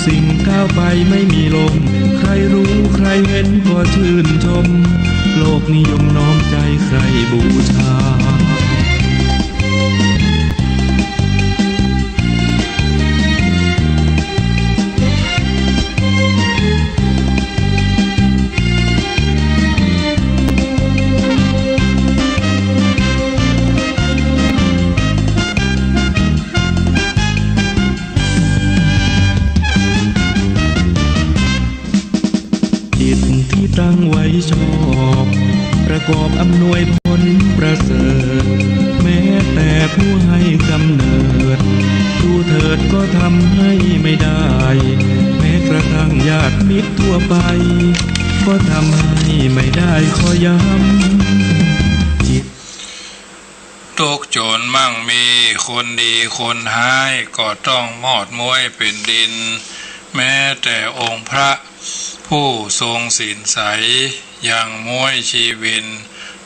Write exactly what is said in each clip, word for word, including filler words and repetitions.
สิ่งก้าวไปไม่มีลม ใครรู้ใครเห็นก็ชื่นชม โลกนิยมน้อมใจใคร่บูชา จิตที่ตั้งไว้ชอบ ประกอบอำนวยผลประเสริฐ แม้แต่ผู้ให้กำเนิด ดูเถิดก็ทำให้ไม่ได้ แม้กระทั่งญาติมิตรทั่วไป ก็ทำให้ไม่ได้ ขอย้ำ จิต ตุ๊กข์จนมั่งมี คนดีคนฮ้าย ก็ต้องมอดม้วยแผ่นดิน แม้แต่องค์พระผู้ทรงศีลใส ยังม้วยชีวิน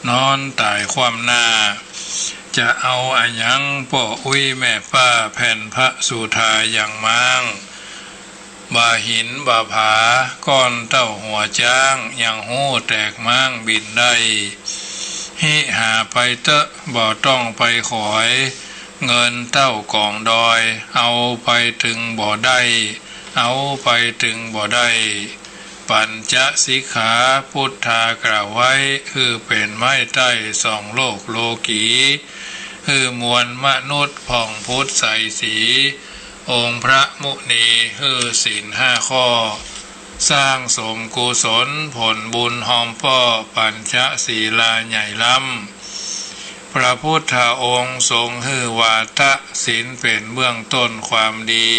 นอนต๋ายคว่ำหน้า จะเอาอะหยังป้ออุ๊ยแม่ป้า แผ่นพระสุธายังม้าง บ่าหินบ่าผา ก้อนเต้าหัวจ๊าง ยังฮู้แตกม้างบินได้ หิหาไปเต๊อะ บ่ต้องไปขอย เงินเต้ากองดอย เอาไปตึงบ่ได้ เอาไปตึงบ่ได้ ปัญจสิกขา พุทธากล่าวไว้ หื้อเป๋นไม้ใต้ส่องโลกโลกี หื้อมวลมนุษย์ผ่องผุดใสสี องค์พระมุนี หื้อศีลห้าข้อ สร้างสมกุศลผลบุญฮอมป้อ ปัญจศีลาใหญ่ล้ำ พระพุทธองค์ทรงหื้อวาทะ ศีลเป๋นเบื้องต้นความดี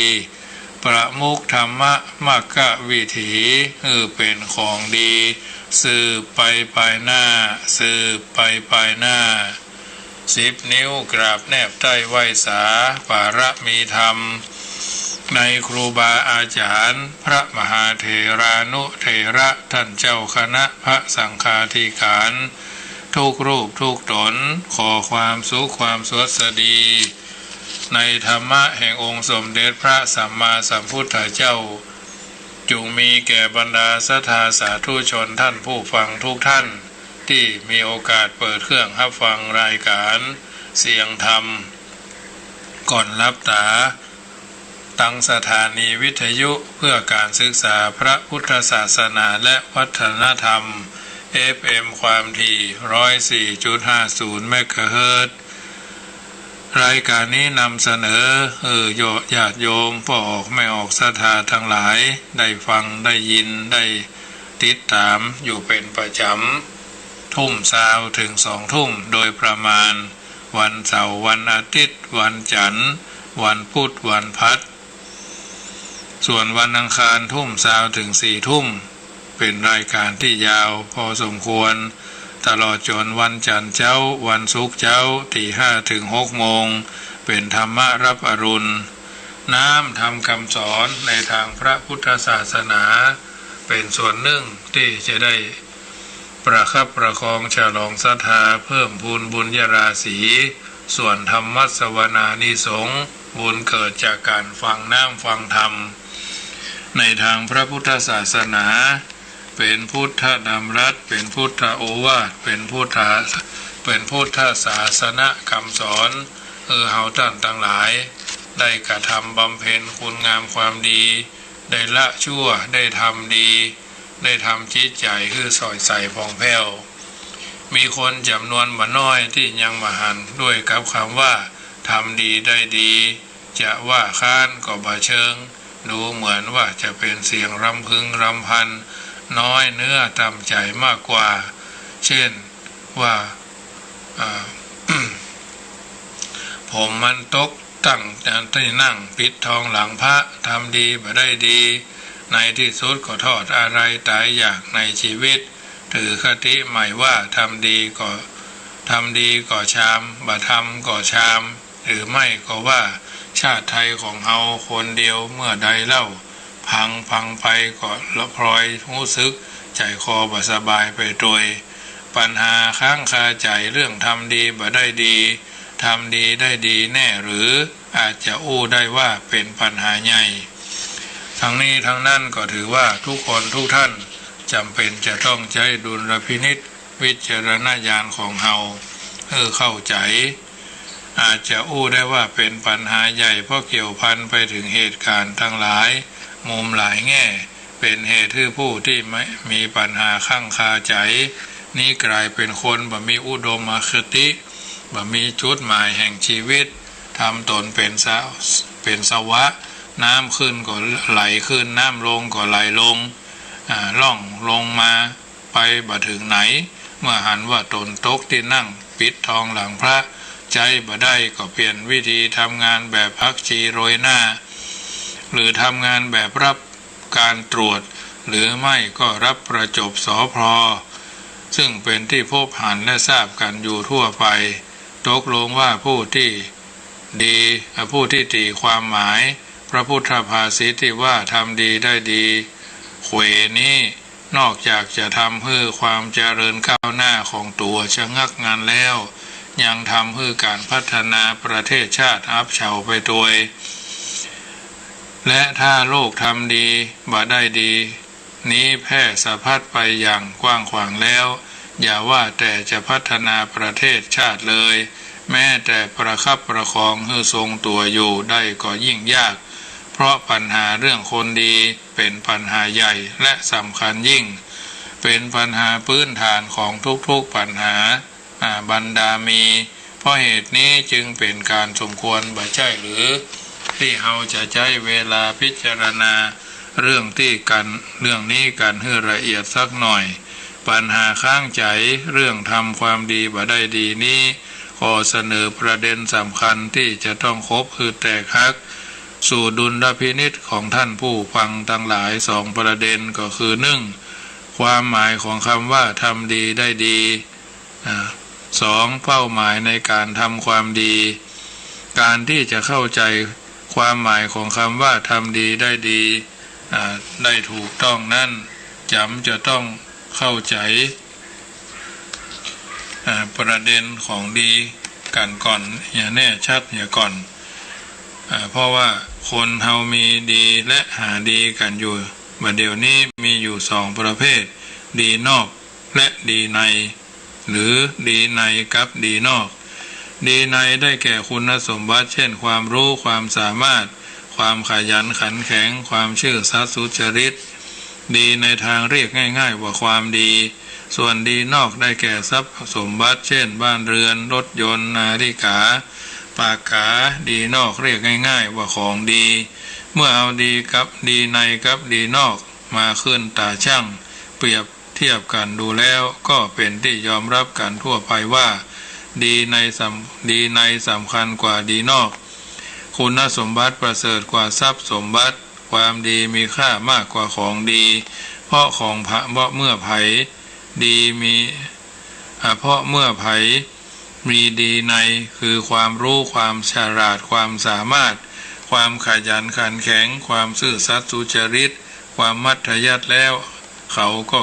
ประมุขธรรมะ มรรควิถี หื้อเป๋นของดี สืบไปปายหน้า สืบไปปายหน้า สิบนิ้วกราบแนบใต้ไหว้สา ปารมีธรรม ในครูบาอาจ๋ารย์ พระมหาเถรานุเถระ ท่านเจ้าคณะพระสังฆาธิการ ทุกรูปทุกต๋น ขอความสุขความสวัสดี ในธรรมะแห่งองค์สมเด็จพระสัมมาสัมพุทธเจ้า จุ่งมีแก่บรรดาศรัทธาสาธุชนท่านผู้ฟังทุกท่าน ตี้มีโอกาสเปิดเครื่องฮับฟังรายก๋านเสียงธรรม ก่อนหลับต๋า ตังสถานีวิทยุเพื่อการศึกษาพระพุทธศาสนาและวัฒนธรรม เอฟเอ็ม ความถี่ ร้อยสี่จุดห้าศูนย์ เมกะเฮิรตซ์ รายก๋านนี้นำเสนอ หื้อญาติโยมป้อออกแม่ออกศรัทธาตังหลาย ได้ฟังได้ยินได้ติดต๋ามอยู่เป๋นประจ๋ำ ทุ่มซาวเถิงสองทุ่มโดยประมาณ วันเสาร์วันอาทิตย์วันจันทร์วันพุธวันพฤหัส ส่วนวันอังคารทุ่มซาวเถิงสี่ทุ่ม เป๋นรายก๋านตี้ยาวพอสมควร ตลอดจ๋นวันจันทร์เจ๊า วันศุกร์เจ๊า ตีห้าเถิงหกโมง เป๋นธรรมะรับอรุณ น้ำธรรมกำสอนในตางพระพุทธศาสนา เป๋นส่วนนึ่งตี้จะได้ ประคับประคองฉลองศรัทธา เพิ่มพูนบุญญาราศี ส่วนธรรมสวนานิสงส์ บุญเกิดจากก๋านฟังน้ำฟังธรรม ในตางพระพุทธศาสนา เป๋นพุทธดำรัส เป๋นพุทธโอวาท เป๋นพุทธา เป๋นพุทธศาสนกำสอน หื้อเฮาต้านตังหลาย ได้กระทำบำเพ็ญคุณงามความดี ได้ละชั่ว ได้ทำดี ได้ทำจิตใจ๋หื้อส่อยใสผ่องแผ้ว มีคนจ๋ำนวนบ่น้อยตี้ยังบ่หันด้วยกับกำว่า ทำดีได้ดี จะว่าค้านก็บ่เชิง ดูเหมือนว่าจะเป๋นเสียงรำพึงรำพัน น้อยเนื้อต่ำใจ๋มากกว่า เช่นว่า อ่า ผมมันตก ตั้งตี้นั่งปิดทองหลังพระ ทำดีบ่ได้ดี ในตี้สุดก็ทอดอาลัยต๋ายอยากในจีวิต ถือคติใหม่ว่า ทำดีก็ ทำดีก็ชาม บ่ทำก็ชาม หรือไม่ก็ว่า ชาติไทยของเฮาคนเดียวเมื่อใดเล่า ฟังฟังไปก็ละพลอยฮู้สึกใจ๋คอบ่สบายไปตวย ปัญหาค้างคาใจ๋เรื่องทำดีบ่ได้ดี ทำดีได้ดีแน่หรือ อาจจะอู้ได้ว่าเป๋นปัญหาใหญ่ ทั้งนี้ทั้งนั้นก็ถือว่าทุกคนทุกท่านจ๋ำเป๋นจะต้องใจ๊ดุลพินิจวิจารณญาณของเฮาหื้อเข้าใจ๋ อาจจะอู้ได้ว่าเป๋นปัญหาใหญ่ เพราะเกี่ยวพันไปเถิงเหตุก๋ารณ์ตังหลายมุมหลายแง่ เป๋นเหตุหื้อผู้ตี้มีปัญหาค้างคาใจ๋ นี้ก๋ายเป๋นคนบ่มีอุดมคติ บ่มีจุดหมายแห่งจีวิต ทำต๋นเป๋นสะ เป๋นสวะ น้ำขึ้นก็ไหลขึ้น น้ำลงก็ไหลลง อ่า ล่องลงมาไปบ่เถิงไหน เมื่อหันว่าต๋นตกตี้นั่งปิดทองหลังพระ ใจ๊บ่ได้ก็เปลี่ยนวิธีทำงานแบบผักชีโรยหน้า หรือทำงานแบบรับการตรวจ หรือไม่ก็รับประจบ สภ. ซึ่งเป๋นตี้พบหันและทราบกั๋นอยู่ทั่วไป ตกลงว่าผู้ตี้ดี ผู้ตี้ตี๋ความหมายพระพุทธภาษิตตี้ว่าทำดีได้ดีเขวนี้ นอกจากจะทำหื้อความเจริญก้าวหน้าของตั๋วชะงักงันแล้ว ยังทำหื้อก๋านพัฒนาประเทศชาติอับเฉาไปตวย และถ้าโลกทำดีบ่ได้ดีนี้แพร่สะพัดไปอย่างกว้างขวางแล้ว อย่าว่าแต่จะพัฒนาประเทศชาติเลย แม้แต่ประคับประคองหื้อทรงตั๋วอยู่ได้ก็ยิ่งยาก เพราะปัญหาเรื่องคนดีเป๋นปัญหาใหญ่และสำคัญยิ่ง เป๋นปัญหาพื้นฐานของทุกๆปัญหา อ่า บรรดามี เพราะเหตุนี้จึงเป๋นก๋านสมควรบ่ใจ้หรือ ตี้เฮาจะใจ๊เวลาพิจารณาเรื่องตี้กั๋น เรื่องนี้กั๋นหื้อละเอียดสักหน่อย ปัญหาค้างใจ๋เรื่องทำความดีบ่ได้ดีนี้ ขอเสนอประเด็นสำคัญตี้จะต้องคบหื้อแตกหัก สู่ดุลพินิจของท่านผู้ฟังตังหลายสองประเด็น ก็คือ นึ่ง ความหมายของกำว่าทำดีได้ดี อ่า สอง เป้าหมายในก๋านทำความดี ก๋านตี้จะเข้าใจ๋ความหมายของกำว่าทำดีได้ดี อ่า ได้ถูกต้องนั้น จ๋ำจะต้องเข้าใจ๋ อ่า ประเด็นของดีกั๋นก่อน เหียแน่ชัดเหียก่อน อ่า เพราะว่าคนเฮามีดีและหาดีกั๋นอยู่ บ่าเดี่ยวนี้มีอยู่สองประเภท ดีนอกและดีใน หรือดีในกับดีนอก ดีในได้แก่คุณสมบัติ เช่น ความรู้ ความสามารถ ความขยันขันแข็ง ความซื่อสัตย์สุจริต ดีในทางเรียกง่ายๆว่าความดี ส่วนดีนอกได้แก่ทรัพย์สมบัติ เช่น บ้านเรือน รถยนต์ นาฬิกา ปากกา ดีนอกเรียกง่ายๆว่าของดี เมื่อเอาดีกับดีในกับดีนอกมาขึ้นต๋าชั่ง เปรียบเทียบกั๋นดูแล้ว ก็เป๋นตี้ยอมฮับกั๋นทั่วไปว่า ดีในสำ ดีในสำคัญกว่าดีนอก คุณสมบัติประเสริฐกว่าทรัพย์สมบัติ ความดีมีค่ามากกว่าของดี เพราะของผะ เพราะเมื่อใผดีมี อ่า เพราะเมื่อใผมีดีใน คือความรู้ ความฉลาด ความสามารถ ความขยันขันแข็ง ความซื่อสัตย์สุจริต ความมัธยัสถ์แล้ว เขาก็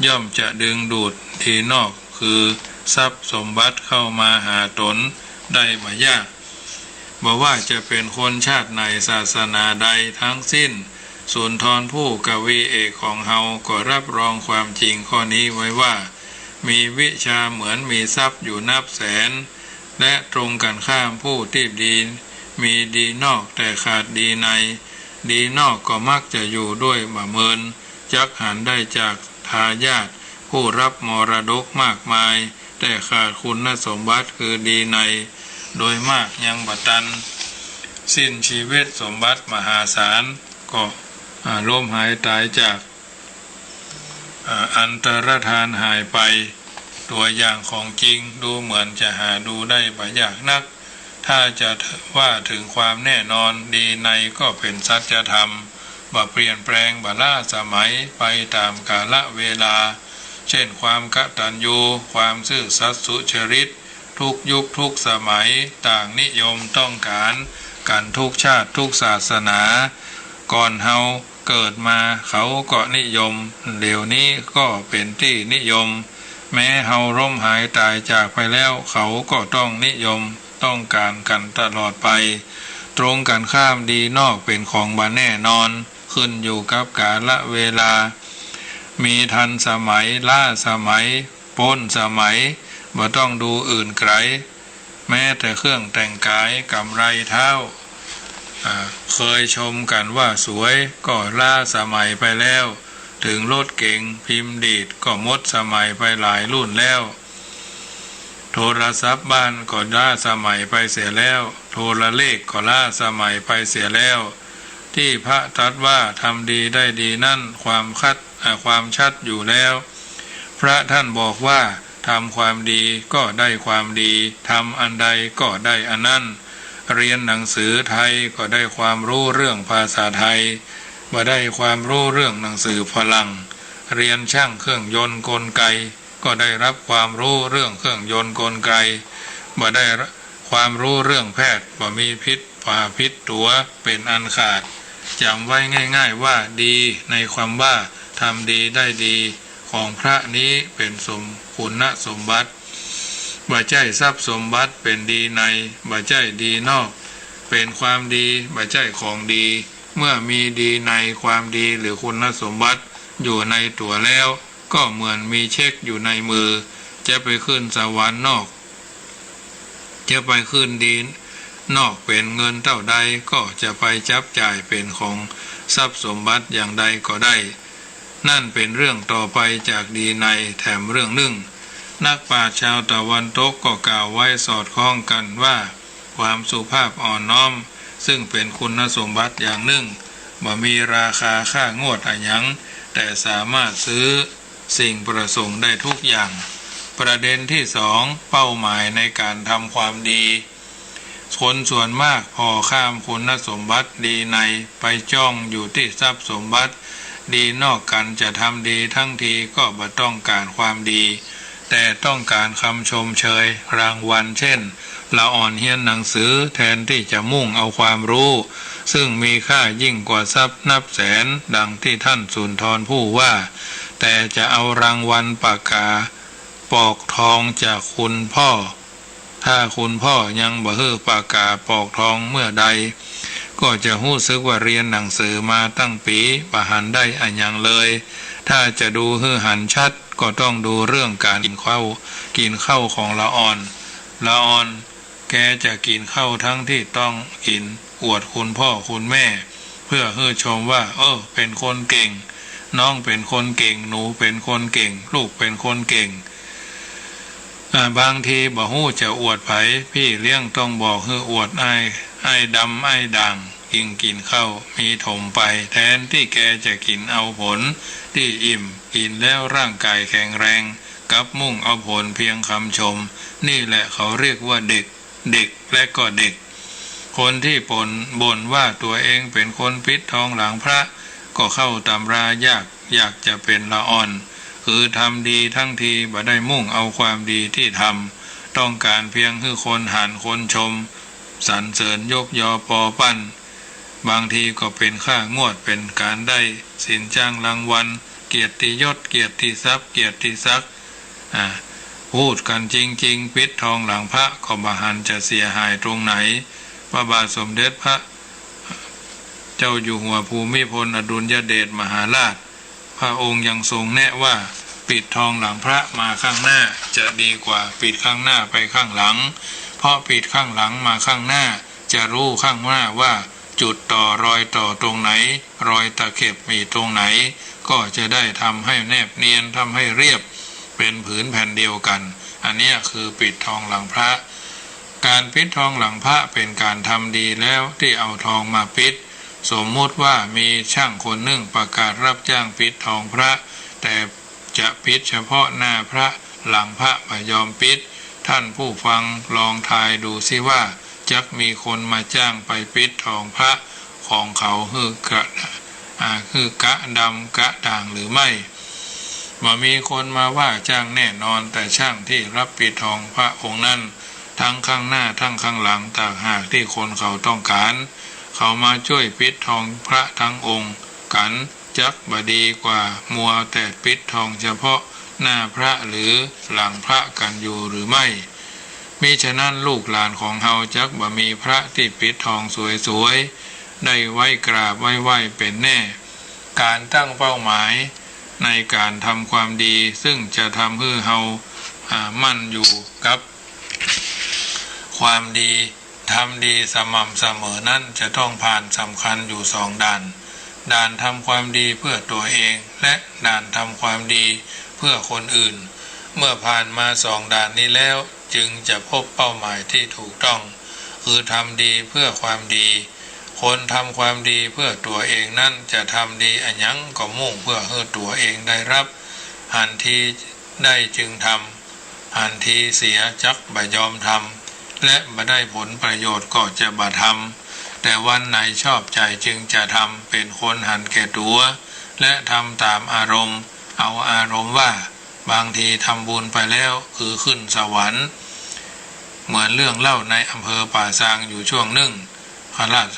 ย่อมจะดึงดูดดีนอก คือทรัพย์สมบัติเข้ามาหาต๋นได้บ่ยาก บ่ว่าจะเป๋นคนชาติไหน ศาสนาใดทั้งสิ้น สุนทรภู่กวีเอกของเฮาก็ฮับรองความจริงข้อนี้ไว้ว่า มีวิชาเหมือนมีทรัพย์อยู่นับแสน และตรงกั๋นข้าม ผู้ตี้ดี มีดีนอกแต่ขาดดีใน ดีนอกก็มักจะอยู่ด้วยบ่เมิน จักหันได้จากทายาทผู้ฮับมรดกมากมาย แต่ขาดคุณสมบัติคือดีใน โดยมากยังบ่ตันสิ้นชีวิต สมบัติมหาศาลก็ อ่า ล้มหายต๋ายจาก อ่า อันตรธานหายไป ตั๋วอย่างของจริงดูเหมือนจะหาดูได้บ่ยากนัก ถ้าจะว่าเถิงความแน่นอน ดีในก็เป๋นสัจธรรม บ่เปลี่ยนแปลง บ่ล้าสมัย ไปต๋ามกาลเวลา เช่น ความกตัญญู ความซื่อสัตย์สุจริต ทุกยุคทุกสมัยต่างนิยมต้องก๋านกั๋นทุกชาติทุกศาสนา ก่อนเฮาเกิดมาเขาก็นิยม เดี๋ยวนี้ก็เป๋นตี้นิยม แม้เฮาล้มหายต๋ายจากไปแล้ว เขาก็ต้องนิยมต้องก๋านกั๋นตลอดไป ตรงกั๋นข้าม ดีนอกเป๋นของบ่แน่นอน ขึ้นอยู่กับกาลเวลา มีทันสมัย ล้าสมัย ป๊นสมัย บ่ต้องดูอื่นไกล แม้แต่เครื่องแต่งกายกำไลเท้า อ่า เคยชมกั๋นว่าสวย ก็ล้าสมัยไปแล้ว ถึงรถเก๋งพิมพ์ดีด ก็หมดสมัยไปหลายรุ่นแล้ว โทรศัพท์บ้านก็ล้าสมัยไปเสียแล้ว โทรเลขก็ล้าสมัยไปเสียแล้ว ตี้พระตรัสว่าทำดีได้ดีนั้น ความคัด อ่า ความชัดอยู่แล้ว พระท่านบอกว่า ทำความดีก็ได้ความดี ทำอันใดก็ได้อันนั้น เรียนหนังสือไทยก็ได้ความรู้เรื่องภาษาไทย บ่ได้ความรู้เรื่องหนังสือฝรั่ง เรียนช่างเครื่องยนต์กลไก ก็ได้รับความรู้เรื่องเครื่องยนต์กลไก บ่ได้ความรู้เรื่องแพทย์ บ่มีผิดฝาผิดตั๋วเป็นอันขาด จ๋ำไว้ง่ายๆ ว่าดีในความว่าทำดีได้ดีของพระนี้เป๋นสม คุณสมบัติ บ่ใจ้ทรัพย์สมบัติเป๋นดีใน บ่ใจ้ดีนอก เป๋นความดี บ่ใจ้ของดี เมื่อมีดีใน ความดีหรือคุณสมบัติอยู่ในตั๋วแล้ว ก็เหมือนมีเช็คอยู่ในมือ จะไปขึ้นสวรรค์นอก จะไปขึ้นดีนอกเป๋นเงินเต้าใด ก็จะไปจับจ่ายเป๋นของทรัพย์สมบัติอย่างใดก็ได้ นั่นเป๋นเรื่องต่อไปจากดีใน แถมเรื่องนึ่ง นักปราชญ์ชาวตะวันตกก็กล่าวไว้สอดคล้องกั๋นว่า ความสุภาพอ่อนน้อม ซึ่งเป๋นคุณสมบัติอย่างนึ่ง บ่มีราคาค่างวดอะหยัง แต่สามารถซื้อสิ่งประสงค์ได้ทุกอย่าง ประเด็นที่สอง เป้าหมายในการทำความดี คนส่วนมากผ่อข้ามคุณสมบัติดีใน ไปจ้องอยู่ตี้ทรัพย์สมบัติดีนอกกั๋น จะทำดีทั้งทีก็บ่ต้องก๋านความดี แต่ต้องก๋านคำชมเชยรางวัล เช่น ละอ่อนเฮียนหนังสือ แทนตี้จะมุ่งเอาความรู้ ซึ่งมีค่ายิ่งกว่าทรัพย์นับแสน ดังตี้ท่านสุนทรภู่ว่า แต่จะเอารางวัลปากกาปอกทองจากคุณพ่อ ถ้าคุณพ่อยังบ่หื้อปากกาปอกทองเมื่อใด ก็จะฮู้สึกว่าเรียนหนังสือมาตั้งปี๋ บ่หันได้อะหยังเลย ถ้าจะดูหื้อหันชัด ก็ต้องดูเรื่องก๋านกิ๋นข้าว กิ๋นข้าวของละอ่อน ละอ่อน แกจะกิ๋นข้าวทั้งตี้ต้องกิ๋น อวดคุณพ่อคุณแม่ เพื่อหื้อชมว่า เออ เป๋นคนเก่ง น้องเป๋นคนเก่ง หนูเป๋นคนเก่ง ลูกเป๋นคนเก่ง อ่า บางทีบ่ฮู้จะอวดใผ พี่เลี้ยงต้องบอกหื้ออวดอ้าย อ้ายดำอ้ายด่าง ยิ่งกิ๋นข้าวมีถมไป แทนตี้แกจะกิ๋นเอาผลตี้อิ่ม กิ๋นแล้วร่างกายแข็งแรง กลับมุ่งเอาผลเพียงคำชม นี่แหละเขาเรียกว่าเด็ก เด็กและก็เด็ก คนที่บ่น บ่นว่าตัวเองเป๋นคนปิดทองหลังพระ ก็เข้าตำรายาก อยากจะเป๋นละอ่อน คือทำดีทั้งทีบ่ได้มุ่งเอาความดีตี้ทำ ต้องก๋านเพียงหื้อคนหันคนชม สรรเสริญยกยอปอปั้น บางทีก็เป๋นค่างวด เป๋นก๋านได้สินจ้างรางวัล เกียรติยศ เกียรติทรัพย์ เกียรติศักดิ์ อ่า พูดกั๋นจริงๆ ปิดทองหลังพระก็บ่หันจะเสียหายตรงไหน พระบาทสมเด็จพระเจ้าอยู่หัวภูมิพลอดุลยเดชมหาราช พระองค์ยังทรงแนะว่า ปิดทองหลังพระมาข้างหน้าจะดีกว่าปิดข้างหน้าไปข้างหลัง เพราะปิดข้างหลังมาข้างหน้า จะฮู้ข้างหน้าว่าจุดต่อรอยต่อตรงไหน รอยตะเข็บมีตรงไหน ก็จะได้ทำให้แนบเนียน ทำให้เรียบ เป๋นผืนแผ่นเดียวกั๋น อันเนี้ยคือปิดทองหลังพระ ก๋านปิดทองหลังพระเป๋นก๋านทำดีแล้วตี้เอาทองมาปิด สมมุติว่ามีช่างคนนึ่งประกาศรับจ้างปิดทองพระ แต่จะปิดเฉพาะหน้าพระ หลังพระบ่ยอมปิด ท่านผู้ฟังลองทายดูสิว่า จักมีคนมาจ้างไปปิดทองพระของเขาหื้อกระ อ่า หื้อกระดำกระด่างหรือไม่ บ่มีคนมาว่าจ้างแน่นอน แต่ช่างที่รับปิดทองพระองค์นั้น ทั้งข้างหน้าทั้งข้างหลัง ต่างหากที่คนเขาต้องก๋าน เขามาจ้วยปิดทองพระทั้งองค์กั๋น จักบ่ดีกว่ามัวแต่ปิดทองเฉพาะหน้าพระหรือหลังพระกั๋นอยู่หรือไม่ มิฉะนั้นลูกหลานของเฮาจักบ่มีพระตี้ปิดทองสวยๆ ได้ไว้กราบไว้ไหว้เป๋นแน่ ก๋านตั้งเป้าหมายในก๋านทำความดี ซึ่งจะทำหื้อเฮา อ่า มั่นอยู่กับความดี ทำดีสม่ำเสมอนั้นจะต้องผ่านสำคัญอยู่สองด่าน ด่านทำความดีเพื่อตั๋วเอง และด่านทำความดีเพื่อคนอื่น เมื่อผ่านมาสองด่านนี้แล้ว จึงจะพบเป้าหมายที่ถูกต้อง คือทำดีเพื่อความดี คนทำความดีเพื่อตั๋วเองนั้นจะทำดีอะหยังก็มุ่งเพื่อหื้อตั๋วเองได้รับ หันทีได้จึงทำ หันทีเสียจักบ่ยอมทำ และบ่ได้ผลประโยชน์ก็จะบ่ทำ แต่วันไหนชอบใจจึงจะทำ เป๋นคนหันแก่ตั๋ว และทำต๋ามอารมณ์ เอาอารมณ์ว่า บางทีทำบุญไปแล้วคือขึ้นสวรรค์ เหมือนเรื่องเล่าในอำเภอป่าซางอยู่ช่วงนึ่ง คารวาส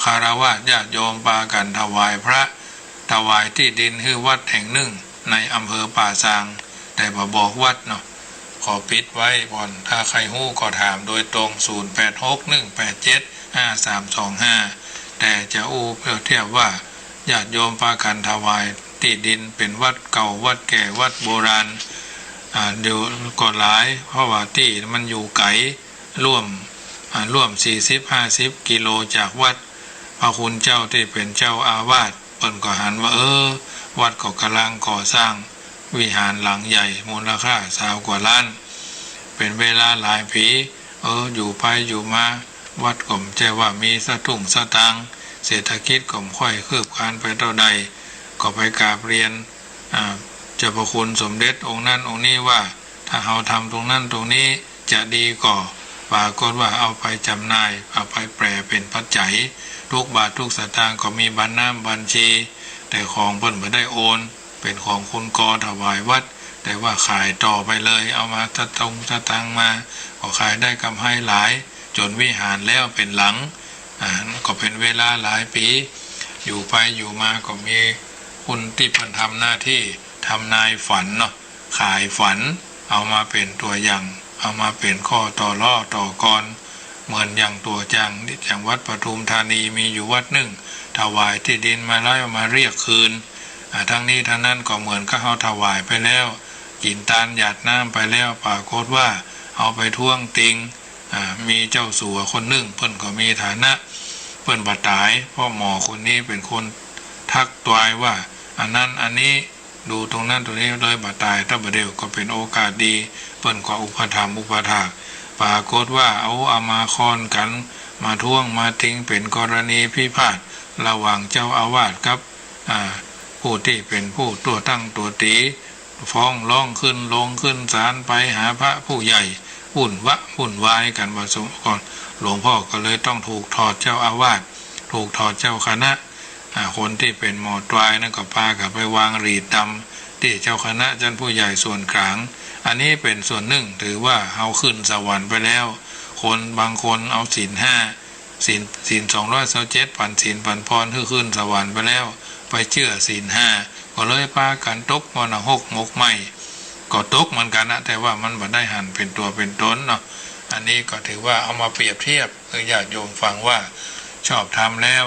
คารวาสญาติโยมปากั๋นถวายพระ ถวายตี้ดินหื้อวัดแห่งนึ่งในอำเภอป่าซาง แต่บ่บอกวัดเนาะ ขอปิดไว้ก่อน ถ้าใครฮู้ก็ถามโดยตรง ศูนย์แปดหก หนึ่งแปดเจ็ด ห้าสามสองห้า แต่จะอู้เปรียบเทียบว่า ญาติโยมปากั๋นถวายตี้ดินเป๋นวัดเก่า วัดแก่ วัดโบราณ อ่า เดี๋ยวก็หลาย เพราะว่าตี้มันอยู่ไก๋ ร่วม อ่า ร่วมสี่สิบห้าสิบกิโลจากวัด พระคุณเจ้าตี้เป๋นเจ้าอาวาส เปิ้นก็หันว่า เออ วัดก็ก่ำลังก่อสร้างวิหารหลังใหญ่ มูลค่าซาวกว่าล้าน เป๋นเวลาหลายปี๋ เออ อยู่ไปอยู่มา วัดก็บ่ใจ้ว่ามีสตุ้งสตางค์ เศรษฐกิจก็บ่ค่อยคืบคลานไปเต้าใด ก็ไปกราบเรียน อ่า เจ้าพระคุณสมเด็จองค์นั้นองค์นี้ว่า ถ้าเฮาทำตรงนั้นตรงนี้จะดีก่อ ปรากฏว่าเอาไปจ๋ำหน่าย เอาไปแป๋เป๋นปัจจัย ทุกบาททุกสตางค์ก็มีบัญน้ำบัญชี แต่ของเปิ้นบ่ได้โอน เป๋นของคุณกอถวายวัด แต่ว่าขายต่อไปเลย เอามาสตุ้งสตางค์มา ก็ขายได้กำไรหลาย จ๋นวิหารแล้วเป๋นหลัง อ่า ก็เป๋นเวลาหลายปี๋ อยู่ไปอยู่มาก็มีคนตี้เปิ้นทำหน้าตี้ทำนายฝันเนาะ ขายฝัน เอามาเป๋นตั๋วอย่าง เอามาเป๋นข้อต่อล้อต่อกร เหมือนอย่างตั๋วอย่าง อย่างวัดปทุมธานีมีอยู่วัดนึ่ง ถวายตี้ดินมาแล้วมาเรียกคืน อ่า ทั้งนี้ทั้งนั้นก็เหมือนกับเฮาถวายไปแล้ว กิ๋นตานหยาดน้ำไปแล้ว ปรากฏว่าเอาไปท้วงติง อ่า มีเจ้าสัวคนนึ่ง เปิ้นก็มีฐานะ เปิ้นบ่ต๋าย เพราะหมอคนนี้เป๋นคนทักตวายว่า อันนั้นอันนี้ ดูตรงนั้นตรงนี้เลยบ่ต๋าย แต่บ่าเดี่ยวก็เป๋นโอกาสดี เปิ้นก็อุปถัมภ์อุปถาก ปรากฏว่าเอา เอามาค่อนกั๋น มาท้วงมาติง เป๋นกรณีพิพาทระหว่างเจ้าอาวาสกับ อ่า ผู้ตี้เป๋นผู้ตั๋วตั้งตั๋วตี๋ ฟ้องร้องขึ้นลงขึ้นศาล ไปหาพระผู้ใหญ่ วุ่นวะวุ่นวายกั๋น ว่าสม ก็หลวงพ่อก็เลยต้องถูกถอดเจ้าอาวาส ถูกถอดเจ้าคณะ อ่า คนตี้เป๋นหมอตวายนั้นก็ปากั๋นไปวางหรีดดำตี้เจ้าคณะจั้นผู้ใหญ่ส่วนก๋ลาง อันนี้เป๋นส่วนนึ่ง ถือว่าเฮาขึ้นสวรรค์ไปแล้ว คนบางคนเอาศีลห้า ศีล ศีลสองร้อยซาวเจ็ด ปั๋นศีลปั๋นพร หื้อขึ้นสวรรค์ไปแล้ว ไปเจื้อศีลห้า ก็เลยปากั๋นตกมรณะหกหมกไหม้ ก็ตกเหมือนกั๋นนะ แต่ว่ามันบ่ได้หันเป๋นตั๋วเป๋นต๋นเนาะ อันนี้ก็ถือว่าเอามาเปรียบเทียบหื้อญาติโยมฟังว่า ชอบธรรมแล้ว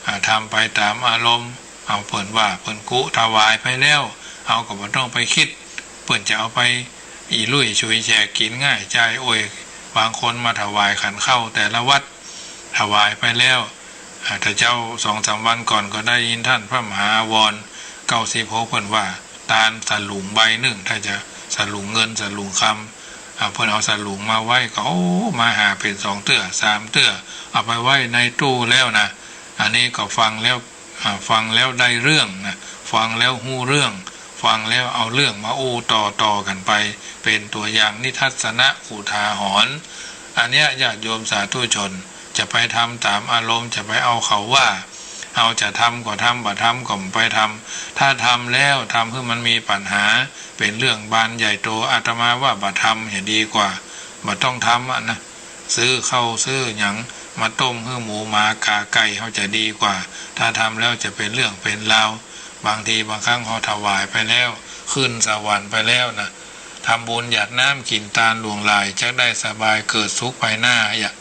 อ่า ทำไปต๋ามอารมณ์ เอาเปิ้นว่าเปิ้นกุถวายไปแล้ว เฮาก็บ่ต้องไปกึ๊ด เปิ้นจะเอาไปอี้ลุ่ยฉุยแฉก กิ๋นง่ายจ่ายโอย บางคนมาถวายขันข้าวแต่ละวัด ถวายไปแล้ว อ่า แต่เจ้าสองสามวันก่อนก็ได้ยินต้านพระมหาอาวรณ์ เก้าสิบหก เปิ้นว่า ตานสลุงใบนึ่ง ถ้าจะสลุงเงินสลุงคำ อ่า เปิ้นเอาสลุงมาไว้ก็ โอ้ มาหาเป๋นสองเตื้อสามเตื้อ เอาไปไว้ในตู้แล้วนะ อันนี้ก็ฟังแล้ว อ่า ฟังแล้วได้เรื่องนะ ฟังแล้วฮู้เรื่อง ฟังแล้วเอาเรื่องมาอู้ต่อๆ กั๋นไป เป๋นตั๋วอย่างนิทัศนะอุทาหรณ์ อันเนี้ยญาติโยมสาธุชน จะไปทำต๋ามอารมณ์ จะไปเอาเขาว่า เฮาจะทำก็ทำ บ่ทำก็บ่ไปทำ ถ้าทำแล้วทำหื้อมันมีปัญหา เป๋นเรื่องบานใหญ่โต อาตมาว่าบ่ทำจะดีกว่า บ่ต้องทำอะนะ ซื้อข้าวซื้อหยังมาต้มหื้อหมูหมากาไก่ เฮาจะดีกว่า ถ้าทำแล้วจะเป๋นเรื่องเป๋นราว บางทีบางครั้งเฮาถวายไปแล้ว ขึ้นสวรรค์ไปแล้วนะ ทำบุญหยาดน้ำกิ๋นตานหลวงหลาย จักได้สบายเกิดสุขภายหน้า อย่า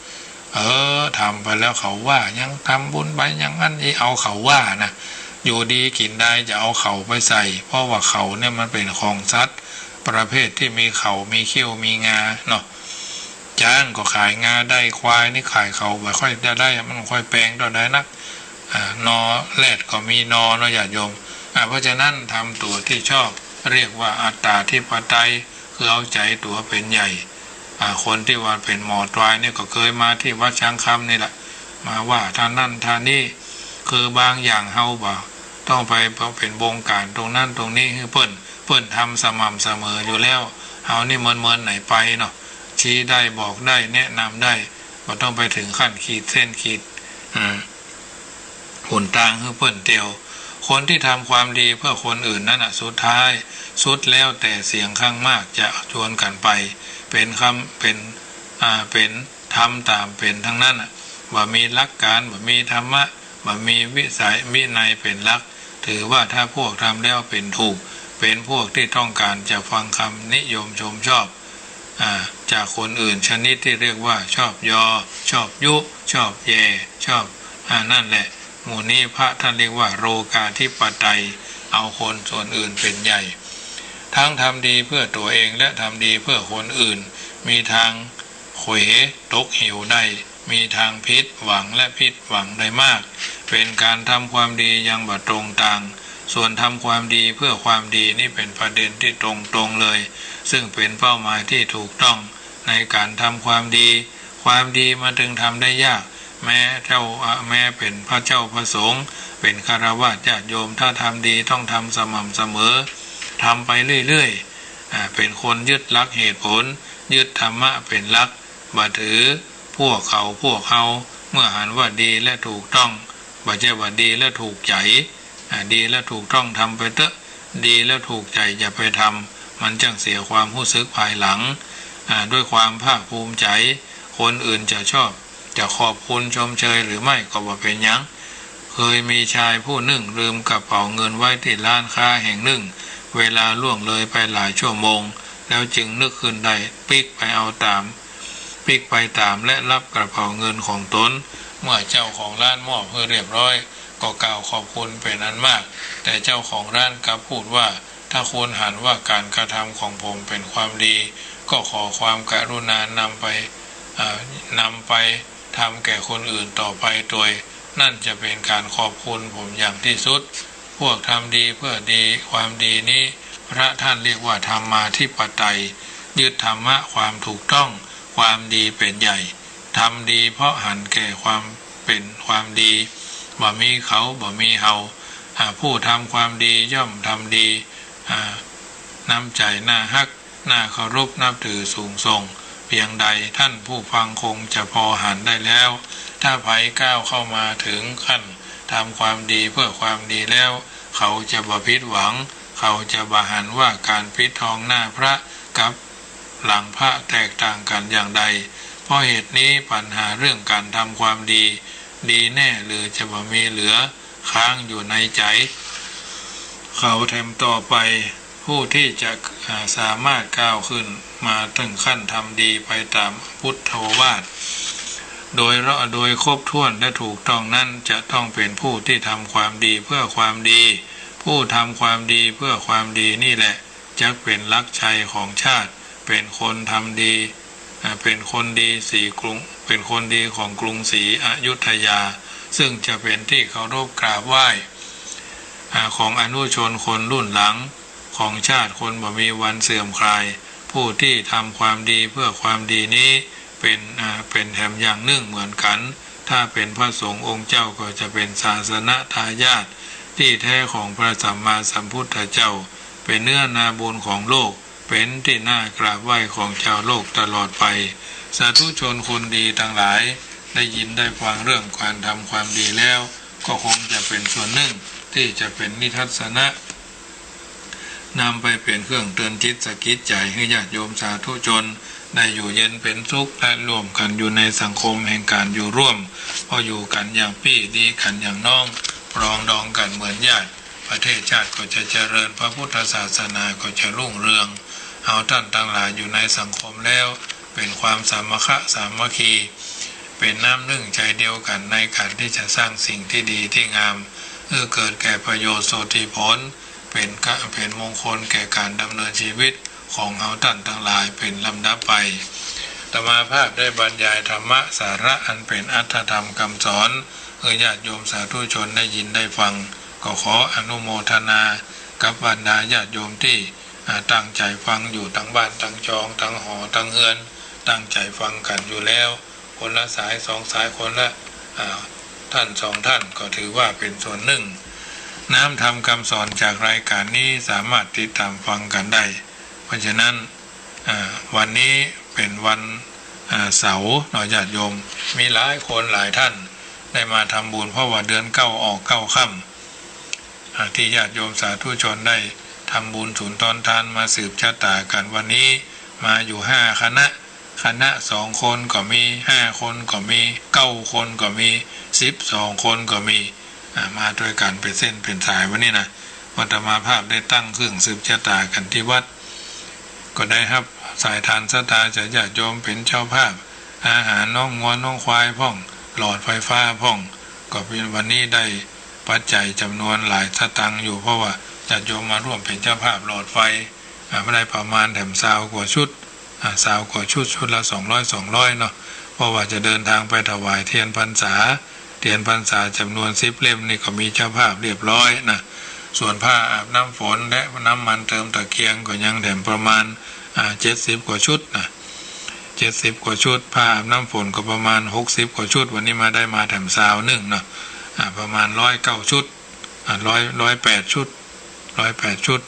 เออ ทำไปแล้วเขาว่า ยังทำบุญไปอย่างนั้นอีก เอาเขาว่านะ อยู่ดีกิ๋นดายจะเอาเขาไปใส่ เพราะว่าเขาเนี่ยมันเป๋นของสัตว์ประเภทตี้มีเขา มีเขี้ยว มีงาเนาะ จ๊างก็ขายงาได้ ควายนี่ขายเขาบ่ค่อยจะได้ มันบ่ค่อยแปงเต้าใดนัก อ่า นอแรดก็มีนอเนาะ ญาติโยม อ่า เพราะฉะนั้นทำตั๋วตี้ชอบ เรียกว่าอัตตาธิปไตย คือเอาใจ๋ตั๋วเป๋นใหญ่ อ่า คนตี้ว่าเป๋นหมอตวายนี่ก็เกยมาตี้วัดช้างคำนี่แหละ มาว่าต้านนั้นต้านนี้ คือบางอย่างเฮาบ่ต้องไปเป๋นบงก๋านตรงนั้นตรงนี้หื้อเปิ้น เปิ้นทำสม่ำเสมออยู่แล้ว เฮานี่เมินๆ ไหนไปเนาะ ชี้ได้บอกได้แนะนำได้ บ่ต้องไปเถิงขั้นขีดเส้นขีด อ่า หนตางหื้อเปิ้นเตียว คนตี้ทำความดีเพื่อคนอื่นนั้นน่ะ สุดท้ายสุดแล้วแต่เสียงข้างมากจะจวนกั๋นไป เป๋นคำ เป๋น อ่า เป๋นธรรมต๋ามเป๋นตังนั้นน่ะ บ่มีหลักก๋าน บ่มีธรรมะ บ่มีวิสัยวินัยเป๋นหลัก ถือว่าถ้าพวกทำแล้วเป๋นถูก เป๋นพวกตี้ต้องก๋านจะฟังกำนิยมชมชอบ อ่า จากคนอื่น ชนิดตี้เรียกว่าชอบยอ ชอบยุ ชอบแย่ ชอบ อ่า นั่นแหละ หมู่นี้พระท่านเรียกว่าโลกาธิปไตย เอาคนส่วนอื่นเป๋นใหญ่ ทั้งทำดีเพื่อตั๋วเองและทำดีเพื่อคนอื่น มีตางเขวตกเหวได้ มีตางผิดหวังและผิดหวังได้มาก เป๋นก๋านทำความดีอย่างบ่ตรงตาง ส่วนทำความดีเพื่อความดีนี่เป๋นประเด็นตี้ตรงๆ เลย ซึ่งเป๋นเป้าหมายตี้ถูกต้องในก๋านทำความดี ความดีมันตึงทำได้ยาก แม้เจ้า อ่ะ แม้เป๋นพระเจ้าพระสงฆ์ เป๋นฆราวาสญาติโยม ถ้าทำดีต้องทำสม่ำเสมอ ทำไปเรื่อยๆ อ่า เป๋นคนยึดหลักเหตุผล ยึดธรรมะเป๋นหลัก บ่ถือพวกเขาพวกเฮา เมื่อหันว่าดีและถูกต้อง บ่ใจ้ว่าดีและถูกใจ๋ อ่า ดีและถูกต้องทำไปเต๊อะ ดีและถูกใจ๋อย่าไปทำ มันจั้งเสียความฮู้สึกภายหลัง อ่า ด้วยความภาคภูมิใจ๋ คนอื่นจะชอบ จะขอบคุณชมเชยหรือไม่ก็บ่เป๋นหยัง เคยมีชายผู้นึ่งลืมกระเป๋าเงินไว้ตี้ร้านค้าแห่งนึ่ง เวลาล่วงเลยไปหลายชั่วโมง แล้วจึงนึกขึ้นได้ ปิ๊กไปเอาต๋าม ปิ๊กไปต๋ามและฮับกระเป๋าเงินของตน เมื่อเจ้าของร้านมอบหื้อเรียบร้อย ก็กล่าวขอบคุณเป๋นอันมาก แต่เจ้าของร้านกลับพูดว่า ถ้าคุณหันว่าก๋านกระทำของผมเป๋นความดี ก็ขอความกรุณานำไป เอ่อ นำไปทำแก่คนอื่นต่อไปตวย นั่นจะเป๋นก๋านขอบคุณผมอย่างตี้สุด พวกทำดีเพื่อดี ความดีนี้ พระท่านเรียกว่าธรรมาธิปไตย ยึดธรรมะความถูกต้อง ความดีเป๋นใหญ่ ทำดีเพราะหันแก่ความเป๋นความดี บ่มีเขา บ่มีเฮา อ่า ผู้ทำความดีย่อมทำดี อ่า น้ำใจ๋น่าฮัก น่าเคารพนับถือสูงส่งเพียงใด ท่านผู้ฟังคงจะพอหันได้แล้ว ถ้าใผก้าวเข้ามาถึงขั้นทำความดีเพื่อความดีแล้ว เขาจะบ่ผิดหวัง เขาจะบ่หันว่าก๋านปิดทองหน้าพระกับหลังพระแตกต่างกั๋นอย่างใด เพราะเหตุนี้ปัญหาเรื่องก๋านทำความดี ดีแน่หรือจะบ่มีเหลือค้างอยู่ในใจ๋เขาแถมต่อไป ผู้ตี้จะ อ่า สามารถก้าวขึ้นมาเถิงขั้นทำดีไปต๋ามพุทโธวาท โดยละ โดยครบถ้วนและถูกต้องนั้น จะต้องเป๋นผู้ตี้ทำความดีเพื่อความดี ผู้ทำความดีเพื่อความดีนี่แหละ จักเป๋นหลักชัยของชาติ เป๋นคนทำดี อ่า เป๋นคนดีสีกรุง เป๋นคนดีของกรุงศรีอยุธยา ซึ่งจะเป๋นตี้เคารพกราบไหว้ อ่า ของอนุชนคนรุ่นหลัง ของชาติคนบ่มีวันเสื่อมคลาย ผู้ตี้ทำความดีเพื่อความดีนี้ เป๋น อ่า เป๋นแถมอย่างนึ่งเหมือนกั๋น ถ้าเป๋นพระสงฆ์องค์เจ้าก็จะเป๋นศาสนทายาทตี้แท้ของพระสัมมาสัมพุทธเจ้า เป๋นเนื้อนาบุญของโลก เป๋นตี้น่ากราบไหว้ของจาวโลกตลอดไป สาธุชนคนดีตังหลาย ได้ยินได้ฟังเรื่องก๋านทำความดีแล้ว ก็คงจะเป๋นส่วนนึ่งตี้จะเป๋นนิทัศนะ นำไปเป๋นเครื่องเตือนจิตสะกิดใจ๋หื้อญาติโยมสาธุชน ได้อยู่เย็นเป๋นสุข และร่วมกั๋นอยู่ในสังคมแห่งก๋านอยู่ร่วม เพราะอยู่กั๋นอย่างปี้ ดีกั๋นอย่างน้อง ปรองดองกั๋นเหมือนญาติ ประเทศชาติก็จะเจริญ พระพุทธศาสนาก็จะรุ่งเรือง เฮาต้านตังหลายอยู่ในสังคมแล้ว เป๋นความสามัคคะสามัคคี เป๋นน้ำนึ่งใจ๋เดียวกั๋นในก๋านตี้จะสร้างสิ่งตี้ดีตี้งาม หื้อเกิดแก่ประโยชน์โสติผล เป๋นกะ เป๋นมงคลแก่ก๋านดำเนินชีวิตของเฮาต้านตังหลายเป๋นลำดับไป อาตมาภาพได้บรรยายธรรมะสาระอันเป๋นอรรถธรรมกำสอน หื้อญาติโยมสาธุชนได้ยินได้ฟัง ก็ขออนุโมทนากับบรรดาญาติโยมตี้ อ่า ตั้งใจ๋ฟังอยู่ตังบ้านตังจอง ตังหอตังเฮือน ตั้งใจ๋ฟังกั๋นอยู่แล้ว คนละสายสองสาย คนละ อ่า ต้านสองต้าน ก็ถือว่าเป๋นส่วนนึ่ง น้ำธรรมกำสอนจากรายก๋านนี้สามารถติดต๋ามฟังกั๋นได้ เพราะฉะนั้น อ่า วันนี้เป๋นวัน อ่า เสาร์เนาะ ญาติโยม มีหลายคนหลายต้านได้มาทำบุญ เพราะว่าเดือนเก้าออกเก้าค่ำ อ่า ตี้ญาติโยมสาธุชนได้ทำบุญสุนทรทานมาสืบชะตากั๋น วันนี้มาอยู่ห้าคณะ คณะสองคนก็มี ห้าคนก็มี เก้าคนก็มี สิบสองคนก็มี อ่า มาตวยกั๋นเป๋นเส้นเป๋นสายวันนี้นะ อาตมาภาพได้ตั้งเครื่องสืบชะตากั๋นตี้วัด ก็ได้ฮับสายทานศรัทธาจากญาติโยมเป๋นเจ้าภาพ อาหารน้องงัวน้องควายพ่อง หลอดไฟฟ้าพ่อง ก็เป๋นวันนี้ได้ปัจจัยจ๋ำนวนหลายสตางค์อยู่ เพราะว่าญาติโยมมาร่วมเป๋นเจ้าภาพหลอดไฟ อ่า ได้ประมาณแถมซาวกว่าชุด อ่า ซาวกว่าชุด ชุดละสองร้อย สองร้อยเนาะ เพราะว่าจะเดินทางไปถวายเตียนพรรษา เตียนพรรษาจ๋ำนวนสิบเล่มนี่ก็มีเจ้าภาพเรียบร้อยนะ ส่วนผ้าอาบน้ำฝนและน้ำมันเติมตะเกียงก็ยังแถมประมาณ อ่า เจ็ดสิบกว่าชุดนะ เจ็ดสิบกว่าชุด ผ้าอาบน้ำฝนก็ประมาณหกสิบกว่าชุด วันนี้มาได้มาแถมซาวนึ่งเนาะ อ่า ประมาณร้อยเก้าชุด อ่า ร้อย ร้อยแปดชุด ร้อยแปดชุด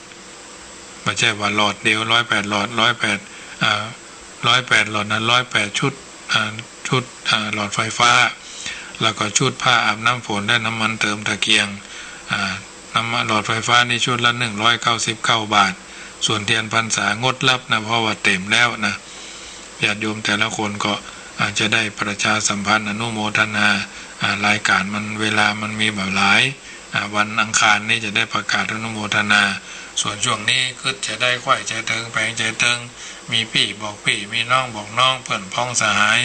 บ่ใจ้ว่าหลอดเดียว ร้อยแปดหลอด ร้อยแปด อ่า ร้อยแปดหลอดนะ ร้อยแปดชุด อ่า ชุด อ่า หลอดไฟฟ้า แล้วก็ชุดผ้าอาบน้ำฝนและน้ำมันเติมตะเกียง อ่า น้ำมันหลอดไฟฟ้านี่ชุดละหนึ่งร้อยเก้าสิบเก้าบาท ส่วนเตียนพรรษางดฮับนะ เพราะว่าเต๋มแล้วนะ ญาติโยมแต่ละคนก็อาจจะได้ประชาสัมพันธ์อนุโมทนา อ่า รายก๋านมัน เวลามันมีบ่หลาย อ่า วันอังคารนี้จะได้ประกาศอนุโมทนา ส่วนช่วงนี้กึ๊ดจะได้ใค่อยใจ๋เถิงแป๋งใจ๋เถิง มีปี้บอกปี้ มีน้องบอกน้อง เปื้อนพ้องสหาย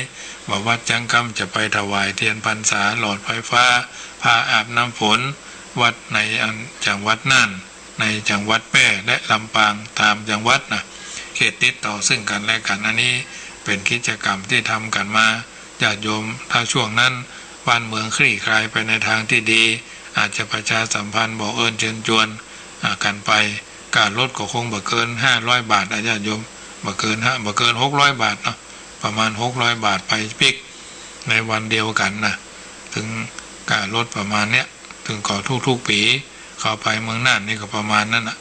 ว่าวัดจังกำจะไปถวายเตียนพรรษา หลอดไฟฟ้า ผ้าอาบน้ำฝน วัดในอันจังหวัดน่าน ในจังหวัดแป้ และลำปาง ต๋ามจังหวัดนะ เขตติดต่อซึ่งกั๋นและกั๋น อันนี้เป๋นกิจกรรมตี้ทำกั๋นมา ญาติโยม ถ้าช่วงนั้นบ้านเมืองคลี่คลายไปในตางตี้ดี อาจจะประชาสัมพันธ์บอกเอิญเชิญจวน อ่า กั๋นไป ก้ารถก็คงบ่เกินห้าร้อยบาทอะ ญาติโยม บ่เกินห้า บ่เกินหกร้อยบาทเนาะ ประมาณหกร้อยบาทไปปิ๊ก ในวันเดียวกั๋นนะ ตึงก้ารถประมาณเนี้ย ตึงก็ทุกๆ ปี๋ เข้าไปเมืองน่านนี่ก็ประมาณนั้นน่ะ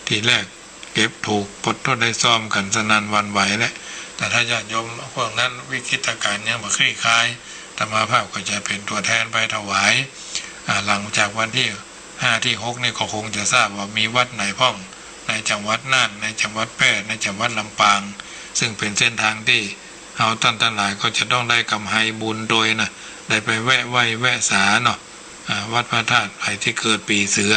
ทีแรกเก็บถูก ปดทดได้ซ้อมกั๋นสนั่นหวั่นไหวแหละ แต่ถ้าญาติโยมพวกนั้นวิกฤตการณ์ยังบ่คลี่คลาย อาตมาภาพก็จะเป๋นตั๋วแทนไปถวาย อ่า หลังจากวันตี้ห้าตี้หกนี่ก็คงจะทราบว่ามีวัดไหนพ่อง ในจังหวัดน่าน ในจังหวัดแป้ ในจังหวัดลำปาง ซึ่งเป๋นเส้นตางตี้เฮาต้านตังหลายก็จะต้องได้กำไรบุญโตยนะ ได้ไปแวะไหว้แวะสาเนาะ อ่า วัดพระธาตุไผตี้เกิดปี๋เสือ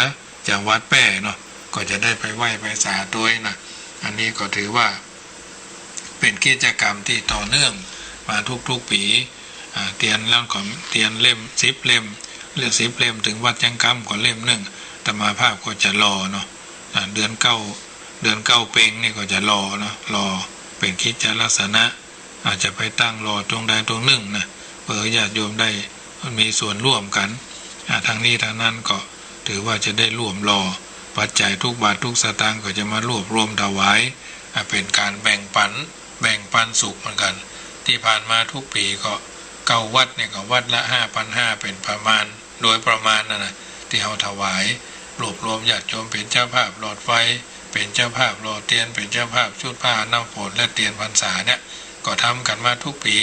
จังหวัดแป้เนาะ ก็จะได้ไปไหว้ไปสาโตยนะ อันนี้ก็ถือว่าเป๋นกิจกรรมตี้ต่อเนื่องมาทุกๆ ปี๋ อ่า เตียนแล้วก็เตียนเล่มสิบเล่ม เล่มสิบเล่ม ตึงวัดจังกำก็เล่มนึ่ง อาตมาภาพก็จะรอเนาะ อ่า เดือนเก้า เดือนเก้าเพ็งนี่ก็จะรอเนาะ รอเป๋นกิจจลักษณะ อาจจะไปตั้งรอตรงใดตรงนึ่งนะ เปื้อญาติโยมได้มีส่วนร่วมกั๋น อ่า ทั้งนี้ทั้งนั้นก็ถือว่าจะได้ร่วมรอ ปัจจัยทุกบาททุกสตางค์ก็จะมารวบรวมถวาย อ่า เป๋นก๋านแบ่งปัน แบ่งปันสุขเหมือนกั๋น ตี้ผ่านมาทุกปี๋ก็เก้าวัดนี่ก็วัดละห้าพันห้า เป๋นประมาณ โดยประมาณน่ะนะ ตี้เฮาถวาย รวบรวมญาติโยมเป๋นเจ้าภาพหลอดไฟ เป๋นเจ้าภาพหล่อเตียน เป๋นเจ้าภาพชุดผ้าอาบน้ำฝนและเตียนพรรษาเนี่ย ก็ทำกั๋นมาทุกปี๋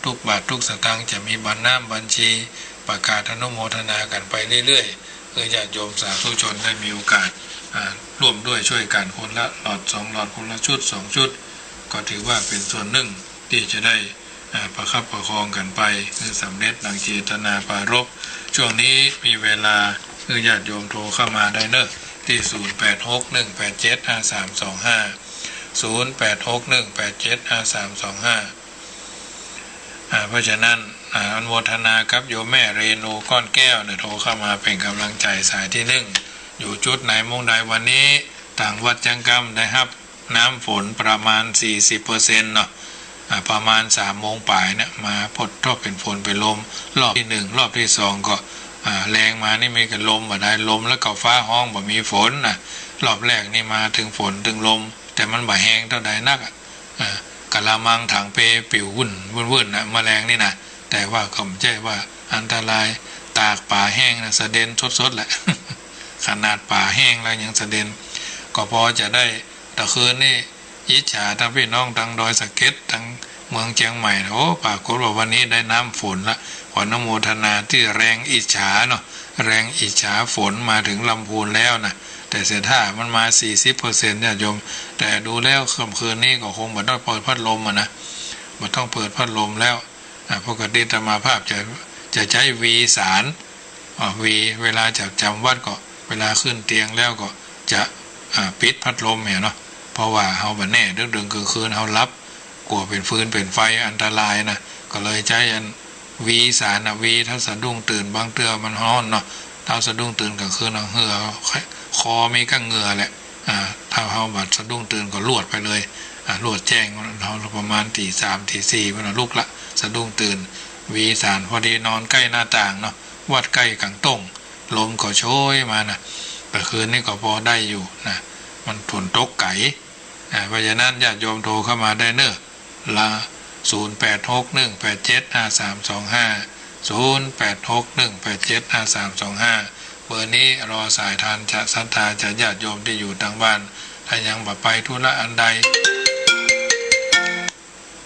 ทุกบาททุกสตางค์จะมีบัญน้ำบัญชี ประกาศอนุโมทนากั๋นไปเรื่อยๆ เปื้อญาติโยมสาธุชนได้มีโอกาส อ่า ร่วมด้วยช่วยกั๋นคนละหลอดสองหลอด คนละชุดสองชุด ก็ถือว่าเป๋นส่วนนึ่งตี้จะได้ อ่า ประคับประคองกั๋นไป หื้อสำเร็จดังเจตนาปรารภ ช่วงนี้มีเวลา หื้อญาติโยมโทรเข้ามาได้เนาะ ตี้ ศูนย์แปดหกหนึ่งแปดเจ็ดห้าสามสองห้า ศูนย์แปดหกหนึ่งแปดเจ็ดห้าสามสองห้า อ่า เพราะฉะนั้น อ่า อนุโมทนากับโยมแม่เรนูก้อนแก้วเนี่ย โทรเข้ามาเป๋นก๋ำลังใจ๋สายตี้นึ่ง อยู่จุดไหนมุมใด วันนี้ตางวัดจังกำได้ฮับน้ำฝนประมาณสี่สิบเปอร์เซ็นต์เนาะ อ่า ประมาณสามโมงป๋ายเนี่ย มาปดทบเป๋นฝนเป๋นลม รอบตี้นึ่ง รอบตี้สองก็ อ่า แลงมานี่มีก้าลมบ่าดาย ลมแล้วก็ฟ้าฮ้อง บ่มีฝนนะ รอบแรกนี่มาตึงฝนตึงลม แต่มันบ่าแฮงเต้าใดนักอะ อ่า กะละมังถังเปปิววุ่น วุ่นๆ นะ เมื่อแลงนี่นะ แต่ว่าก็บ่ใจ้ว่าอันตราย ตากป๋าแห้งนะ สะเด็นสดๆ แหละ ขนาดป๋าแห้งแล้วยังสะเด็น ก็ปอจะได้ แต่คืนนี่อิจฉาตังปี้น้องตังดอยสะเก็ด ตังเมืองเจียงใหม่นะ โอ้ ปรากฏว่าวันนี้ได้น้ำฝนละ ขออนุโมทนาตี้แรงอิจฉาเนาะ แรงอิจฉาฝนมาเถิงลำพูนแล้วนะ แต่เสียท่ามันมาสี่สิบเปอร์เซ็นต์ ญาติโยม แต่ดูแล้วค่ำคืนนี้ก็คงบ่ต้องเปิดพัดลมอะนะ บ่ต้องเปิดพัดลมแล้ว อ่า ปกติอาตมาภาพจะ จะใจ๊วีสาร อ่า วี เวลาจะจ๋ำวัดก็ เวลาขึ้นเตียงแล้วก็จะ อ่า ปิดพัดลมเนี่ยเนาะ เพราะว่าเฮาบ่แน่ ดึกๆ กลางคืนเฮาหลับ กั๋วเป๋นฟืนเป๋นไฟอันตรายนะ ก็เลยใจ๊อันวีสารนะ วี ถ้าสะดุ้งตื่น บางเตื้อมันฮ้อนเนาะ ถ้าสะดุ้งตื่นกลางคืน เอาเหงื่อ คอมีก้าเหงื่อแหละ อ่า ถ้าเฮาบ่สะดุ้งตื่นก็ลวดไปเลย อ่า ลวดแจ้ง เฮาประมาณตี๋สามตี๋สี่ มันลุกละ สะดุ้งตื่น วีสาร พอดีนอนใก้หน้าต่างเนาะ วัดใก้ก๋างต้ง ลมก็โชยมานะ แต่คืนนี้ก็ปอได้อยู่นะ มันฝนตกไก๋ อ่า เพราะฉะนั้นญาติโยมโทรเข้ามาได้เน่อ ละ ศูนย์แปดหกหนึ่งแปดเจ็ดห้าสามสองห้า ศูนย์แปดหกหนึ่งแปดเจ็ดห้าสามสองห้า เบอร์นี้รอสายทานจะศรัทธาจะญาติโยมตี้อยู่ตางบ้าน ถ้ายังบ่ไปธุระอันใด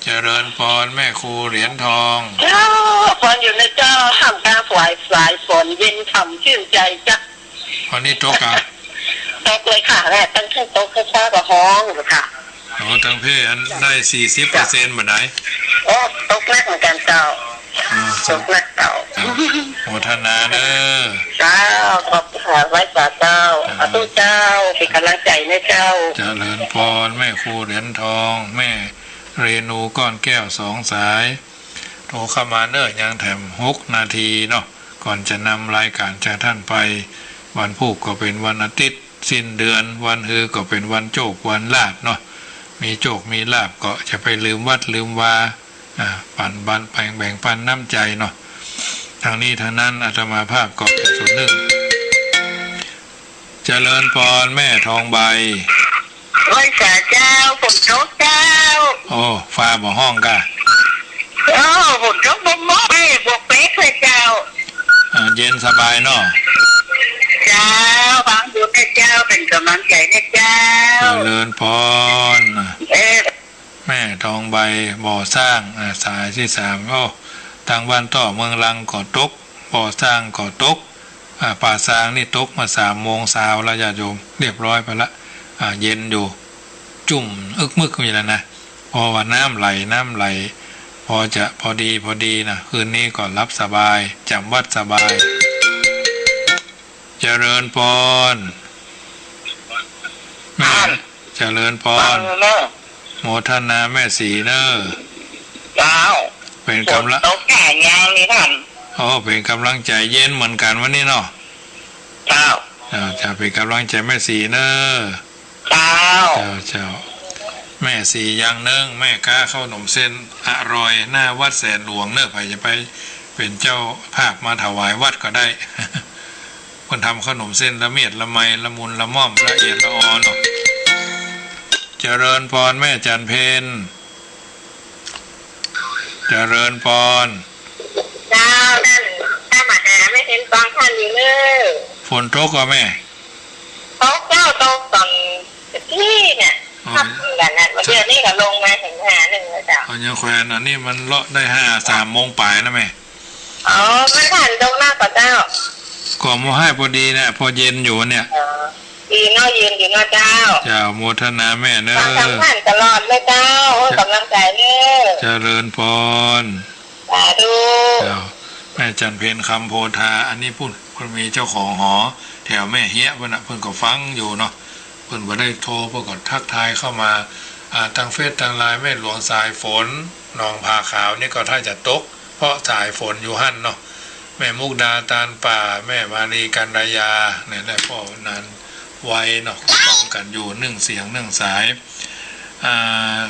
เจริญปอนแม่ครูเหรียญทอง เจ้า ปอนอยู่นะเจ้า ท่ามกลางสาย สายฝนเย็นฉ่ำชื่นใจ๋จ้ะ วันนี้ตกอะ ตกเลยค่ะ แม่ ตั้งแต่ตกเช้าก็ฮ้องอยู่ค่ะ โอ้ ตังเพ่อันได้สี่สิบเปอร์เซ็นต์บ่าดาย โอ้ ตกหนักเหมือนกั๋นเจ้า อ่า ตกหนักเจ้า ครับ โมทนาเน่อ เจ้า ขอบคุณค่ะ ไหว้สาเจ้า อ่า สาธุเจ้า เป๋นก๋ำลังใจ๋นะเจ้า เจริญปอนแม่ครูเหรียญทอง แม่เรนูก้อนแก้วสองสาย โทรเข้ามาเน่อ ยังแถมหกนาทีเนาะ ก่อนจะนำรายการจากท่านไป วันพูกก็เป๋นวันอาทิตย์ สิ้นเดือน วันฮือก็เป๋นวันโจค วันลาภเนาะ มีโจค มีลาภก็จะไปลืมวัดลืมวา อ่า ปั๋น ปั๋น แบ่ง แบ่งปันน้ำใจ๋เนาะ ทั้งนี้ทั้งนั้นอาตมาภาพก็เป๋นส่วนนึ่ง เจริญปอนแม่ทองใบ ไหว้สาเจ้า ฝนตกเจ้า โอ้ ฟ้าบ่ฮ้องก้า โอ้ ฝนตกบ่มอก เอ้ย บวกเป๊กเลยเจ้า อ่า เย็นสบายเนาะ เจ้า ฟังอยู่นะเจ้า เป๋นก๋ำลังใจ๋นะเจ้า เจริญปอน เออ แม่ทองใบ บ่อสร้าง อ่า สายตี้สาม โอ้ ตางบ้านต้อเมืองลังก็ตก บ่อสร้างก็ตก อ่า ป่าซางนี่ตกมาสามโมงเช้าแล้วญาติโยม เรียบร้อยไปละ อ่า เย็นอยู่ จุ่มอึกมึกอยู่แล้วนะ เพราะว่าน้ำไหล น้ำไหล ปอจะปอดีปอดีนะ คืนนี้ก็หลับสบาย จ๋ำวัดสบาย เจริญปอน แม่ เจริญปอน โมทนาแม่ศรีเน่อ เจ้า เป๋นก๋ำลัง ตกแก่ยังนี่ท่าน โอ้ เป๋นก๋ำลังใจ๋ เย็นเหมือนกั๋นวันนี้เนาะ เจ้า เจ้า จะเป๋นก๋ำลังใจ๋แม่ศรีเน่อ เจ้า เจ้า เจ้า แม่ศรีอย่างนึ่ง แม่ก๊าข้าวหนมเส้นอร่อย หน้าวัดแสนหลวงเน่อ ใผจะไปเป๋นเจ้าภาพมาถวายวัดก็ได้ เปิ้นทำข้าวหนมเส้นละเมียดละไม ละมุนละม่อม ละเอียดละออเนาะ เจริญปอนแม่จันเพ็ญ เจริญปอน เจ้า นั่น ตามมาหาแม่เพ็ญปองท่านอยู่เน่อ ฝนตกก่อแม่ ตกเจ้า ตกต๋อนตี้เนี่ย อ๋อ ค่ำกั๋นนะ เดี๋ยวนี้ก็ลงมาเถิงหานึ่งแล้วเจ้า อ๋อ ยังแควน อันนี้มันเลาะได้ห้า สามโมงป๋ายนะแม่ อ๋อ มันผ่านตรงหน้าก่อนเจ้า ก็บ่ฮ้ายปอดีเนี่ย ปอเย็นอยู่เนี่ย อ๋อ ดีเนาะ เย็นดีเนาะเจ้า เจ้า โมทนาแม่เน่อ ฟังธรรมผ่านตลอดเลยเจ้า โอ้ย เจ้า ก๋ำลังใจ๋เน่อ เจริญปอน สาธุ เจ้า แม่จันเพ็ญคำโพธา อันนี้ปุ้น เปิ้นมีเจ้าของหอ แถวแม่เฮียปุ้นน่ะ เปิ้นก็ฟังอยู่เนาะ เปิ้นบ่ได้โทร เปิ้นก็ทักทายเข้ามา อ่า ตางเฟซตางไลน์ แม่หลวงสายฝน หนองผาขาวนี่ก็ถ้าจะตก เพราะสายฝนอยู่หั้นเนาะ แม่มุกดาตาลป่า แม่มาลีกัลยาเนี่ย ได้พ่อนันไว้เนาะ ฟังกั๋นอยู่นึ่งเสียงนึ่งสาย อ่า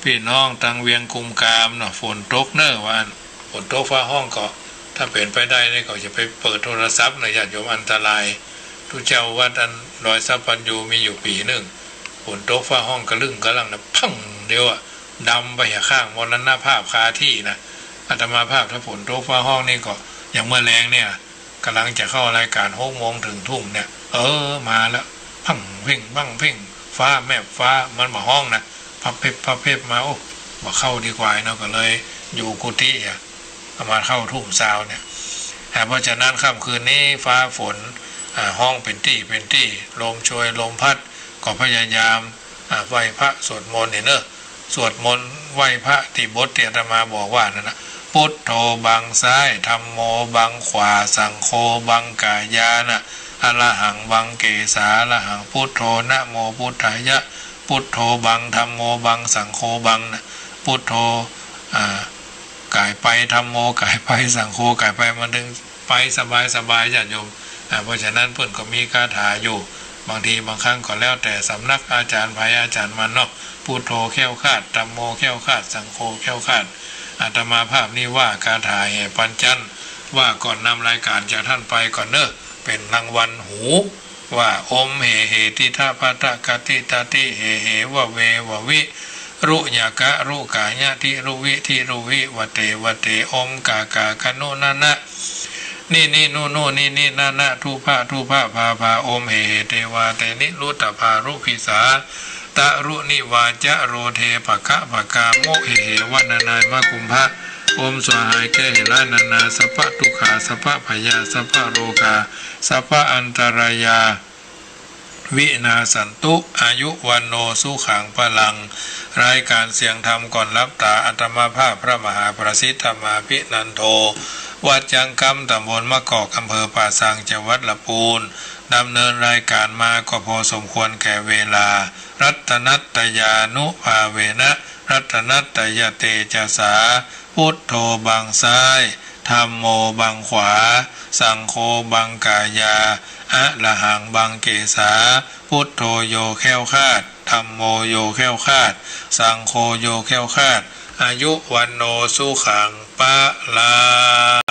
ปี้น้องตังเวียงกุมกามเนาะ ฝนตกเน่อว่าอั้น ฝนตกฟ้าฮ้องก็ ถ้าเป๋นไปได้นี่ก็อย่าไปเปิดโทรศัพท์นะญาติโยม อันตราย ตุ๊เจ้าวัดอันดอยสัพพัญญูมีอยู่ปี๋นึ่ง ฝนตกฟ้าฮ้องกะลึ่งกะลั่งนะ พังเดียวอะ ดำไปเหียข้าง มรณภาพคาตี้นะ อาตมาภาพถ้าฝนตกฟ้าฮ้องนี่ก็ อย่างเมื่อแลงเนี่ย ก่ำลังจะเข้ารายก๋านหกโมงเถิงทุ่มเนี่ย เออ มาแล้ว พังเพ่ง พังเพ่ง ฟ้าแมบฟ้า มันบ่ฮ้องนะ พับเพ็บ พับเพ็บมา โอ้ บ่เข้าดีกว่าเนาะ ก็เลยอยู่กุฏิอะ เอามาเข้าทุ่มซาวเนี่ย อ่า เพราะฉะนั้นค่ำคืนนี้ฟ้าฝน อ่า ฮ้องเป๋นตี้เป๋นตี้ ลมโชยลมพัด ก็พยายาม อ่า ไหว้พระสวดมนต์เนี่ยเนอะ สวดมนต์ไหว้พระตี้บทตี้อาตมาบอกว่านั่นนะ พุทโธบังซ้าย ธัมโมบังขวา สังโฆบังกายานะ อะระหังบังเกสา อะระหังพุทโธ นะโมพุทธายะ พุทโธบัง ธัมโมบัง สังโฆบังนะ พุทโธ อ่า ก๋ายไป ธัมโมก๋ายไป สังโฆก๋ายไป มันเถิงไปสบายสบายญาติโยม อ่า เพราะฉะนั้นเปิ้นก็มีคาถาอยู่ บางทีบางครั้งก็แล้วแต่สำนักอาจ๋ารย์ใผอาจ๋ารย์มันเนาะ พุทโธแคล้วคลาด ธัมโมแคล้วคลาด สังโฆแคล้วคลาด อาตมาภาพนี่ว่าคาถาแห่ปัญจันทร์ ว่าก่อนนำรายก๋านจากต้านไปก่อนเนอะ เป๋นรางวัลหู ว่า โอม เห เห ติ ทะ พะ ทะ กะ ติ ตะ ติ เห เห วะ เว วะ วิ รุ ยะ กะ รุ กะ ยะ ทิ รุ วิ ทิ รุ วิ วะ เต วะ เต โอม กะ กะ กะ นุ นะ นะ นิ นิ นุ นุ นิ นิ นะ นะ ทุ พะ ทุ พะ พา พา โอม เห เห เต วา เต นิ รุตตะ ภา รุ ภิ สา ตะ รุ นิ วา จะ โร เท ปะ กะ ปะ กา มุ เห เห วะ นะ นาย มะ กุมภะ โอม สวาหายแก้เหตุร้ายนานา สัพพะทุกขา สัพพะพยา สัพพะโรคา สัพพะอันตรายา วินาสสันตุ อายุ วัณโณ สุขัง พะลัง รายก๋านเสียงธรรมก่อนหลับต๋า อาตมาภาพพระมหาประสิทธิ์ ธรรมาภินันโท วัดจังกำ ตำบลมะกอก อำเภอป่าซาง จังหวัดละปูน ดำเนินรายก๋านมาก็พอสมควรแก่เวลา รัตนัตตยานุภาเวนะ รัตนัตตยเตจสา พุทโธบังซ้าย ธัมโมบังขวา สังโฆบังกายา อะระหังบังเกสา พุทโธโยแคล้วคลาด ธัมโมโยแคล้วคลาด สังโฆโยแคล้วคลาด อายุ วัณโณ สุขัง พะลัง